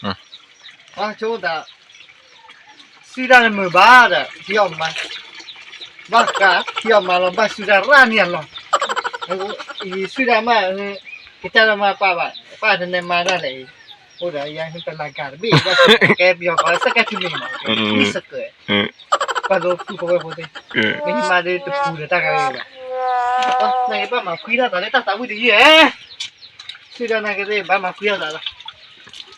ဆိကမိၣ်သး စုဒၣ်တမုာ်ဘၣ်ဒီး ဟံးအီၣ်မါ, ဘၣ်ဃးဟံးအီၣ်မါလီၤ ဘၣ်စုဒၣ်ရၣ်န့ၢ်အလီၢ်, ယစုဒၣ်မး, ကစၢ်ဒၣ်မးပၢ်ဘၣ် ပၢ်တနဲမါဒၣ်လဲာ်အံၤ, အိၣ်ဒီးယၤတလၤကၤတဘ့ၣ်, ကဲပယီၤကီး စကဲထံမ့ၢ်မး, မ့ၢ်စကဲ, ပှၤဒိဖုဖိဝဲဖိသ့ၣ်, မ့ၢ်မါဒ်တပူၤဒီးတၢ်ကရၢဘၣ်, နကဘၣ်မၤဖှံထီၣ်သးလၢတၢ်သးဝံၣ်တယုၢ်ဧဲ စုဒၣ်နာ်က့သ့ၣ် ဘၣ်မၤဖှံထီၣ်သးလီၤ.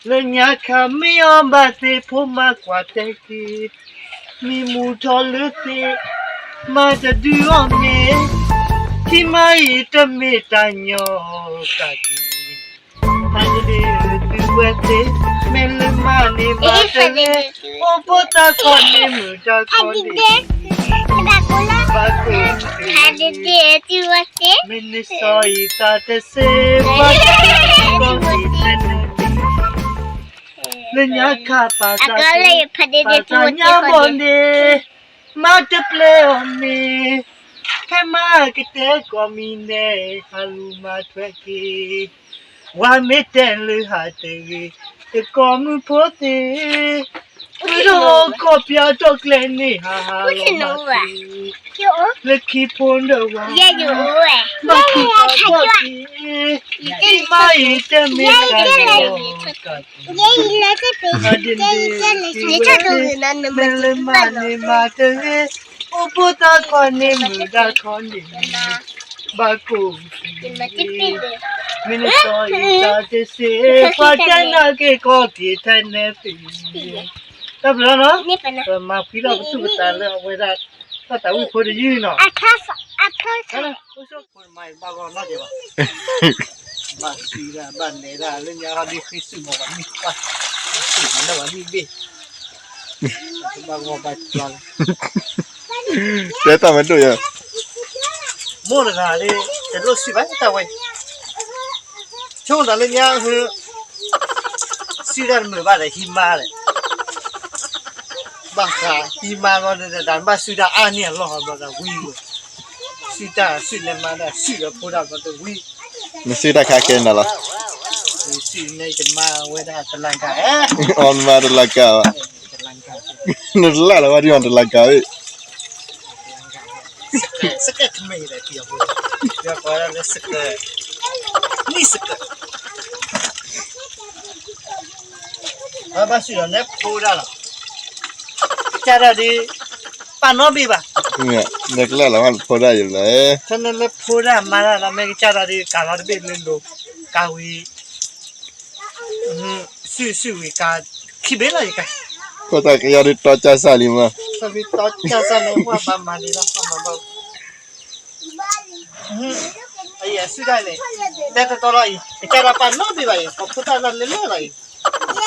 လၢညါခါမ့ၢ်အီၣ်ဘၣ်သ့ၣ် ဖိမါကွၢ်တဲက့ၤ, မံမူထီၣ်လၢသ့ၣ်, မါတဒုးအီၣ်မ့ၤ, ထံမါအံၤတမ့ၢ်တၢ်ညီကးက့ၤ, ဖးဒ့ဒ့သုဝဲသ့ၣ်, မ့ၢ်လၢမါန့ၣ်မၤတဂ့ၤ, အိၣ်ဖိသၣ်ခီန့ၣ်မုာ်တၢ်ခီန့ၣ်, ဘၣ်ကိၢ် ဖးဒ့ဒ့သုဝဲသ့ၣ်, မ့ၢ်နစီၤအံၤတၢ်တစ့, ပှၤတန့ၢ်ကီၢ်က့ၤထဲန့ၣ်, လၢညါခါပာ်တၢ်, ပာ်တၢ်ညါဘီၣ်န့ၣ်, မါတပျဲအီၤမ့ၤ, ဖဲမါကတဲကီၢ်မံၤန့ၣ် ဟးလူၤမၤထွဲက့ၤ, ဝၤမ့ၢ်တဲလၢဟးတဂ့ၤ, တကီၢ်မုၢ်ဖိသ့ၣ်, ဝဲဒၣ်ကီၢ်ပၠးထီၣ်ကျဲန့ၣ်ဟးဟးလီၤမၤ, လၢခံဖိဒီးဝၤ, ဘၣ်ခံဖိကီၢ်က့ၤ, မါအံၤတမ့ၢ်တၢ်ညီကးက့ၤ, ဖးဒ့ဒ့သုဝဲသ့ၣ်, မ့ၢ်လၢမါန့ၣ်မၤတဂ့ၤ, အိၣ်ဖိသၣ်ခီန့ၣ်မုာ်တၢ်ခီန့ၣ်, ဘၣ်ကိၢ်က့ၤ, မ့ၢ်နစီၤအံၤတၢ်တစ့, ပှၤတန့ၢ်ကီၢ်က့ၤထဲန့ၣ်သ့ၣ်, တၢ်ဘျုးလီၤနီၤ, ပမၤဖှံထီၣ်ပသူၣ်ပသးလၢအဝဲဒၣ်, တၢ်သးဝံၣ်ဖိတယုၢ်နီၤ, ဘၣ်စံးဒၣ်ဘၣ်နဲဒၣ်လၢညါဟီဒ်ဃ့စုမီၤဘၣ်မံ, ဘၣ်စံးဒၣ်ဘၣ်နဲဒၣ်လၢညါဟီဒ်ဃ့စုမီၤဘၣ်မံဘ့ၣ်, ဘၣ်ဂီၢ်ဘၣ်ကျီလီၤ, တဲတၢ်မဒိၣ်ယၤ, မိၢ်တဂၤလၢ တလိၣ်စုဘၣ်တၢ်ဝဲ, ဆိကမိၣ်သးလၢညါဟၢ စုဒၣ်တမုာ်ဘၣ်ဒီးဟံးမါဒီး, ဘၣ်ဃးဟံးမါလီၤဒီး တၢ်ဘၣ်စုဒၣ်အါန့ၢ်အလီၢ်ဘျီဒီးဝံၤ, စုတၢ်စုလဲၤမါဒၣ်စုဒီးဖိဒၣ်ဘျီဒီးဝံၤ, နစုတၢ်ခါကဲနၤလီၤ, စုန့ၢ်ယမါဝဲဒၣ်တလၤကၤ, အီၣ်မါတလၤကၤဘၣ်, နတလၢ်လီၤဝဲဒ်အီၤတလၤကၤဝဲ စကဲ, စကဲ, မံစကဲ, ဘၣ်စံးဒီးနဲဖိဒၣ်လီၤ, ကစၢ်ဒၣ်ဒ်, ပာ်နီတဘ့ၣ်ဘၣ်, နကလၢ်လီၤဝဲဖိဒၣ်ယလဲၣ်, ဖဲနလၢဖိဒၣ်မါဒၣ်လီၤ မ့ၢ်ကစၢ်ဒၣ်ဒ်ကၤလီၤတဘ့ၣ်လၢလိၤ, ကၤဝံၤ စုစုဝံၤကၤခံဘ့ၣ်လီၤယကၤ, ဖိသၣ်ကယီဒ်တီကၢ်စၢ်လံမး, တီကၢ်စၢ်န့ၣ် ပှၤဘၣ်မၤန့ၣ်လီၤ, အံၤအစုဒၣ်န့ၣ်, တဲတတီလီၤအံၤ ကစၢ်ဒၣ်ပာ်နီတဘ့ၣ်ဘၣ်အံၤ ပှၤဖိသၣ်လၢလဲၤလၢလီၤအံၤ,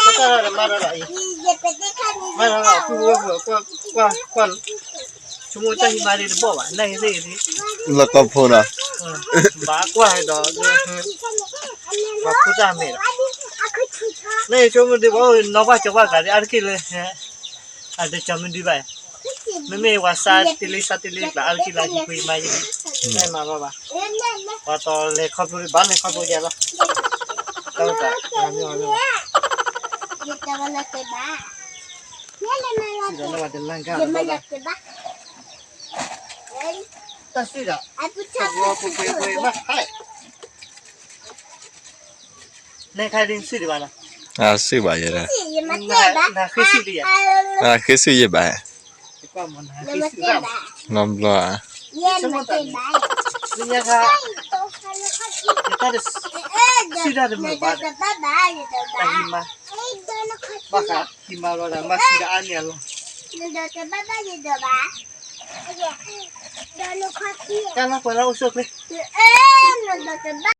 ဖိသၣ်လၢမၤလၢလီၤအံၤ, မၤလၢလီၤ ကွၢ်ကွၢ်, ဆိကမိၣ်တၢ်ဟံးမါဒ်တဘီၣ်ဘၣ် နဂ့ၤသ့ၣ်ဂ့ၤသ့ၣ်, လၢကီၢ်ဖိနီၤ, ဘၣ်ကွၢ်ဒီး ပှၤဖိသၣ်မဲာ်ဒီး, နဆိကမိၣ်ဒ်ဘၣ်နီၢ်ဘၣ်ကၠီဘၣ်ကးဒ်အါတက့ၢ်လၢ အတကၠီမ့ၢ်ဒုးဘၣ်, မ့မ့ၢ်ဝဲစါတ့လံစါတ့လံကျါ အါတက့ၢ်လၢဟံၣ်ကွံမါယံၤ, မၤဘၣ်ဘၣ်, ပှၤတီလဲၤခီဖျိဘၣ်လဲၤခီဖျိယၤလီၤ, တၢ်မ့ၢ်အီၤလၢ, တၢ်စုဒီး, နခါဒ်စုဒံးဘၣ်နီၤ, စုဘၣ်ယဲ, နဃ့စုလံယဲ, ဃ့စုယဲဘၣ်, နီဘျီဧါ, စုဒၣ်တမုာ်ဘၣ်, ဘၣ်ဃးဟံးမါလီၤဒီး မၤစုဒၣ်အါန့ၢ်အလီၢ်, တၢ်လီၢ်ပှဲၤလၢအိၣ်ဆိၣ်ချ့